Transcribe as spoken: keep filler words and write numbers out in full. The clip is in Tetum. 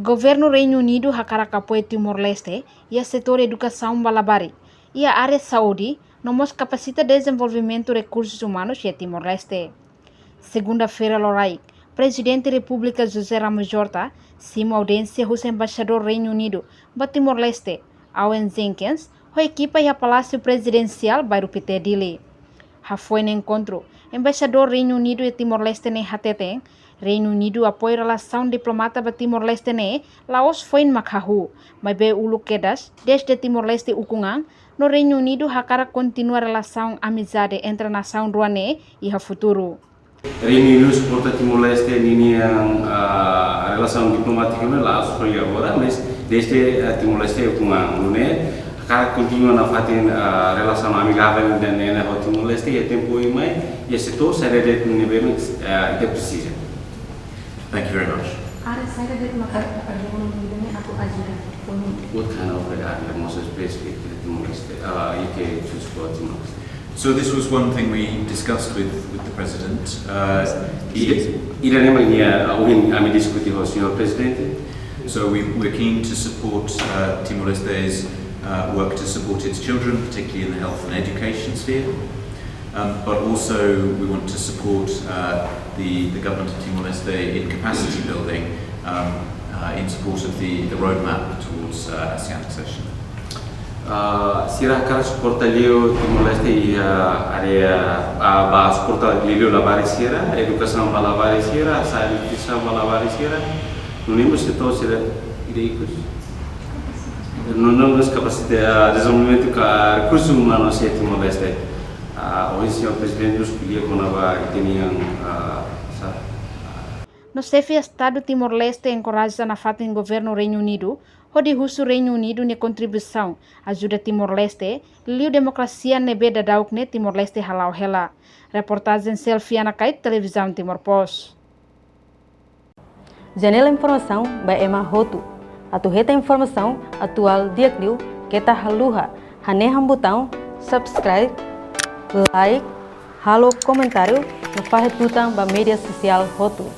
Governu Reinu Unidu hakarak apoia Timor-Leste iha setór edukasaun ba labarik, iha área saúde, no mós kapasita dezenvolvimentu rekursus umanus iha Timor-Leste. Segunda-feira loraik, Prezidente Repúblika José Ramos Horta simu audiénsia husi Embaixadór Reinu Unidu ba Timor-Leste, Owen Jenkins, ho ekipa iha Palásiu Prezidensiál, Bairru Pité, Dili. Hafoin enkontru, Embaixadór Reinu Unidu iha Timor-Leste ne'e hateten, Reinu Unidu apoia relasaun diplomata ba Timor-Leste ne'e la'ós foin mak hahú, maibé uluk kedas dezde Timor-Leste ukun an, no Reinu Unidu hakarak kontinua relasaun amizade entre nasaun rua ne'e iha futuru. Reinu Unidu suporta Timor-Leste ninia, ah, relasaun diplomátika ne'e la'ós foin agora, mas dezde, ah, Timor-Leste ukun an. Nune'e hakarak kontinua nafatin, ah, relasaun amigavel ida-ne'e ho Timor-Leste iha tempu oin mai, iha setór saida de'it ne'ebé, ah, ita presiza. Thank you very much. Área saida de'it maka Reinu Unidu ne'e atu ajuda? What kind of area, more specific, Timor-Leste, ah, U K to support Timor-Leste? So this was one thing we discussed with, with the president. Uh, I-, ida-ne'e mak nia, uh, ohin ami diskute ho señór Prezidente. So we, we're keen to support, uh, Timor-Leste's, uh, work to support its children, particularly in the health and education sphere. Um, but also we want to support, uh, the, the government of Timor-Leste in capacity building, um, uh, in support of the, the roadmap towards, uh, ASEAN accession. Ah, sira hakarak suporta liu Timor-Leste iha área, ah, ba suporta liu labarik sira, edukasaun ba labarik sira, saúde ba labarik sira, nune'e mós setór sira ida ikus. Nune'e mós kapasita, ah, dezenvolvimentu ka rekursus umanus iha Timor-Leste. Ah, ohin señór Prezidente mós ko'alia kona-ba ita-nia, ah, sa-, No Xefe Estadu Timor-Leste enkoraja nafatin Governu Reinu Unidu hodi husu Reinu Unidu nia kontribuisaun ajuda Timor-Leste, liu demokrasia ne'ebé daudauk ne'e Timor-Leste hala'o hela. Reportajen Selfie Anakait, Televizaun Timor Post. Janela informasaun ba ema hotu. Atu hetan informasaun atuál di'ak liu, keta haluha hanehan butaun subscribe, like, halo komentáriu, no fahe tutan ba média sosiál hotu.